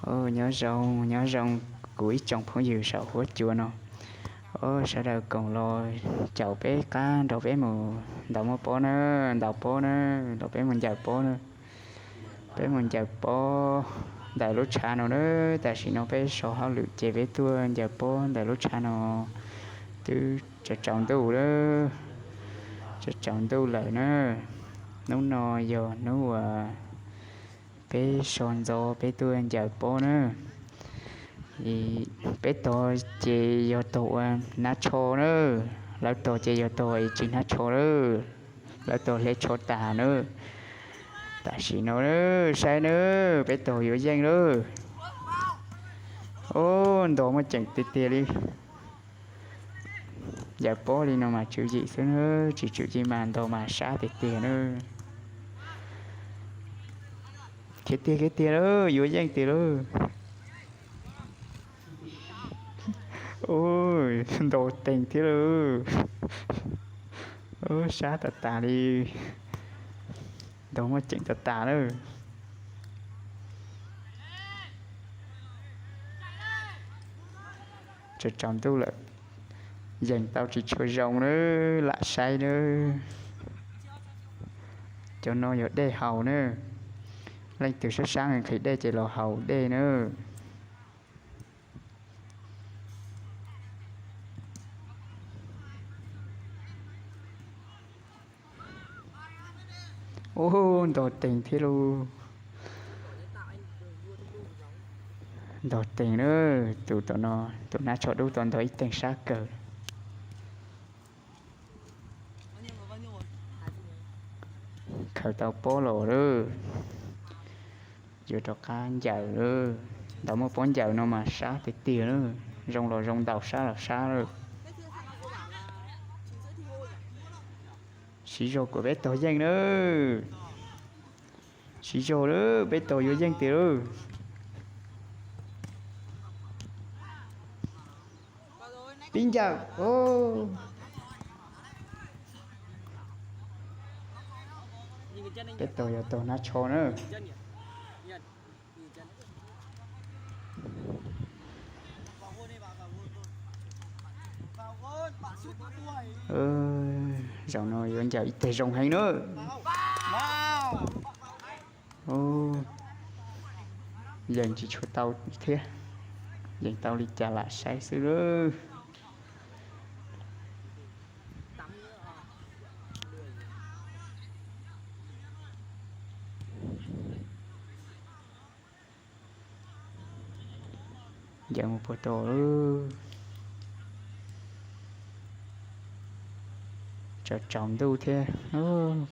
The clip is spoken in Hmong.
Nyob zoo, nyob zoo kuv ib tsoom phooj ywg saum huab cua no. Sawv daws koom los caum peb qab nrog peb mus ntaus muaj pob na, ntaus pob na, nrog peb mus ncaws pob na. Peb mus ncaws pob ntawm lub tshav no na. Tam sim no peb so hauj lwm ces peb tuaj ncaws pob ntawm lub tshav no twb tsaus tsaus ntuj lawm, tsaus tsaus ntuj lawm na. Hnub no yog hnub uas peb so ntxov peb tuaj ncaws pob na. Peb tog ces yog tog ua hnab tsho na, lawv tog ces yog tog tsis hnab tsho lawm, lawv tog hle tsho tas na. Tam sim no saib na, peb tog yuav yeej lawm. Ub, ntog muaj ceem tiag tiag li. Ncaws pob li no mas tswv yim xwb na, tsis tswv yim mas ntog mas sab tiag tiag na. Khiav tiag khiav tiag lawm, yuav yeej tiag lawm. Ub, ntog teeg thiab lawm. Ub, sab tas tas li. Ntog muaj ceem tas tas lawm. Tsaus tsaus ntuj lawm, yees tau tsis tshua zoo na, lam saib na. Cov no yog dej haus na, leej twg sab sab nqhis dej ces los haus dej na. Ub, ntog teeg thiab lauj. Ntog teeg na, tus tom no, tus hnab tsho dub tau ntog ib teeg sab kawg. Khaws tau pob los lawm, yuav rov qab ncaws lawm. Ntaus muaj pob ncaws no mas sab tiag tiag lawm, zoo los zoo ntaus, sab los sab lawm. Siv zog kom peb tog yeej na. Siv zog lawm, peb tog yuav yeej tiag lawm. Pib ncaws. Peb tog yuav tog hnab tsho na. Zaum no yuav ncaws ib teg zoo heev na. Yees tsis tshua tau thiab, yees tau li cas lam saib xwb lawm. Ncaws mus puag ta, tsaus tsaus ntuj thiab.